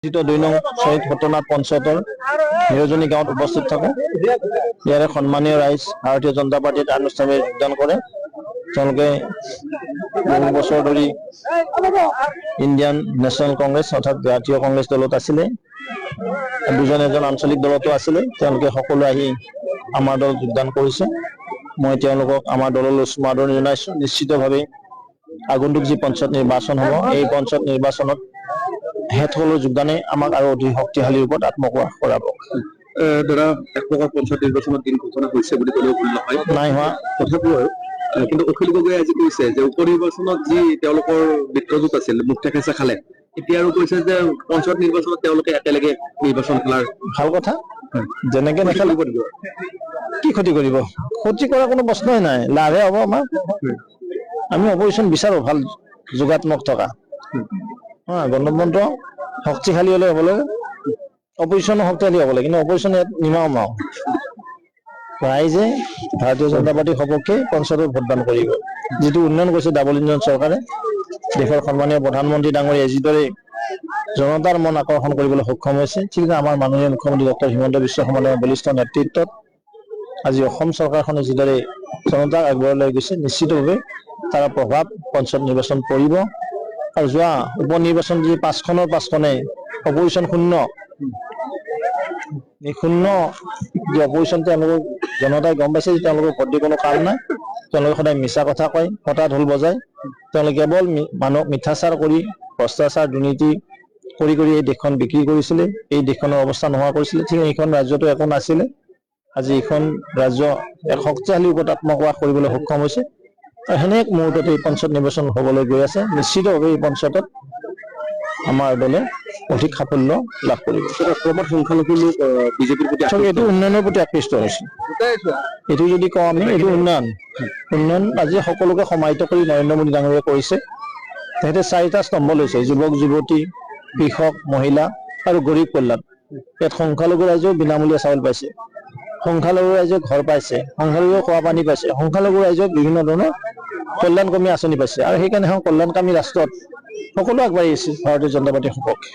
2 নং শ্বহীদ সত্যনাথ পঞ্চায়তৰ হিৰজনী গাঁৱত উপস্থিত থাকোঁ। ইয়াৰে সন্মানীয় ৰাইজ ভাৰতীয় জনতা পাৰ্টীত আনুষ্ঠানিক যোগদান কৰে। তেওঁলোকে বহু বছৰ ধৰি ইণ্ডিয়ান নেশ্যনেল কংগ্ৰেছ অৰ্থাৎ জাতীয় কংগ্ৰেছ দলত আছিলে, দুজন এজন আঞ্চলিক দলতো আছিলে। তেওঁলোকে সকলো আহি আমাৰ দলত যোগদান কৰিছে। মই তেওঁলোকক আমাৰ দললৈ আদৰণি জনাইছো। নিশ্চিতভাৱে আগন্তুক যি পঞ্চায়ত নিৰ্বাচন হ'ব, এই পঞ্চায়ত নিৰ্বাচনত তেখেতসকলৰ যোগদানে আমাক আৰু অধিক শক্তিশালী ৰূপত আত্মপ্ৰকাশ কৰাব। দাদা, এক প্ৰকাৰ পঞ্চায়ত নিৰ্বাচনৰ দিন ঘোষণা হৈছে বুলি ক'লেও ভুল নহয়। নাই হোৱা। তথাপিও আৰু কিন্তু অখিল গগৈয়ে আজি কৈছে যে উপ নিৰ্বাচনত যি তেওঁলোকৰ মিত্ৰজোঁট আছিল, মুখ থেকেচা খালে, এতিয়া আৰু কৈছে যে পঞ্চায়ত নিৰ্বাচনত তেওঁলোকে একেলগে নিৰ্বাচন খেলাৰ ভাল কথা। যেনেকে নেখেলে কৰিব দিব। কি ক্ষতি কৰিব? ক্ষতি কৰাৰ কোনো প্ৰশ্নই নাই, লাভহে হ'ব আমাৰ। আমি অপজিশ্যন বিচাৰো, ভাল যোগাত্মক থকা। হা, গণতন্ত্ৰ শক্তিশালী হলে হ'ব লাগে, অপজিশ্যনো শক্তিশালী হ'ব লাগে। কিন্তু অপজিশ্যন ইয়াত নিমাও ৰাইজে ভাৰতীয় জনতা পাৰ্টীৰ সপক্ষে পঞ্চায়তত ভোটদান কৰিব। যিটো উন্নয়ন কৰিছে ডাবল ইঞ্জিন চৰকাৰে, দেশৰ সন্মানীয় প্ৰধানমন্ত্ৰী ডাঙৰীয়াই যিদৰে জনতাৰ মন আকৰ্ষণ কৰিবলৈ সক্ষম হৈছে, ঠিক আমাৰ মাননীয় মুখ্যমন্ত্ৰী ডক্টৰ হিমন্ত বিশ্ব শৰ্মা বলিষ্ঠ নেতৃত্বত আজি অসম চৰকাৰখনে যিদৰে জনতাক আগবঢ়াই লৈ গৈছে, নিশ্চিতভাৱে তাৰ প্ৰভাৱ পঞ্চায়ত নিৰ্বাচন পৰিব। আৰু যোৱা উপ নিৰ্বাচন যি পাঁচখনৰ পাঁচখনে অপজিশ্যন শূন্য, এই শূন্য যি অপজিশ্যন, তেওঁলোকক জনতাই গম পাইছে যে তেওঁলোকৰ ভোট দি কোনো কাম নাই। তেওঁলোকে সদায় মিছা কথা কয়, ফটা ঢোল বজায়। তেওঁলোকে কেৱল মানুহক মিথ্যাচাৰ কৰি, ভ্ৰষ্টাচাৰ, দুৰ্নীতি কৰি কৰি এই দেশখন বিক্ৰী কৰিছিলে, এই দেশখনৰ অৱস্থা নোহোৱা কৰিছিলে। ঠিক এইখন ৰাজ্যতো একো নাছিলে, আজি এইখন ৰাজ্য এক শক্তিশালী ৰূপত আত্মপ্ৰকাশ কৰিবলৈ সক্ষম হৈছে। আৰু সেনে এক মুহূৰ্তত এই পঞ্চায়ত নিৰ্বাচন হ'বলৈ গৈ আছে। নিশ্চিতভাৱে এই পঞ্চায়তত আমাৰ দলে অধিক সাফল্য লাভ কৰিব। ক্ৰমাৎ সংখ্যালঘু লোক বিজেপিৰ প্ৰতি চাওক, এইটো উন্নয়নৰ প্ৰতি আকৃষ্ট হৈছে। এইটো যদি কওঁ আমি, এইটো উন্নয়ন। উন্নয়ন আজি সকলোকে সমাহিত কৰি নৰেন্দ্ৰ মোদী ডাঙৰীয়াই কৰিছে। তেখেতে চাৰিটা স্তম্ভ লৈছে: যুৱক যুৱতী, কৃষক, মহিলা আৰু গৰীব কল্যাণ। ইয়াত সংখ্যালঘু ৰাইজেও বিনামূলীয়া চাউল পাইছে, সংখ্যালঘু ৰাইজে ঘৰ পাইছে, সংখ্যালঘুৱে খোৱা পানী পাইছে, সংখ্যালঘু ৰাইজক বিভিন্ন ধৰণৰ কল্যাণকামী আঁচনি পাইছে। আৰু সেইকাৰণে এখন কল্যাণকামী ৰাষ্ট্ৰত সকলো আগবাঢ়ি আহিছে ভাৰতীয় জনতা পাৰ্টীৰ সপক্ষে।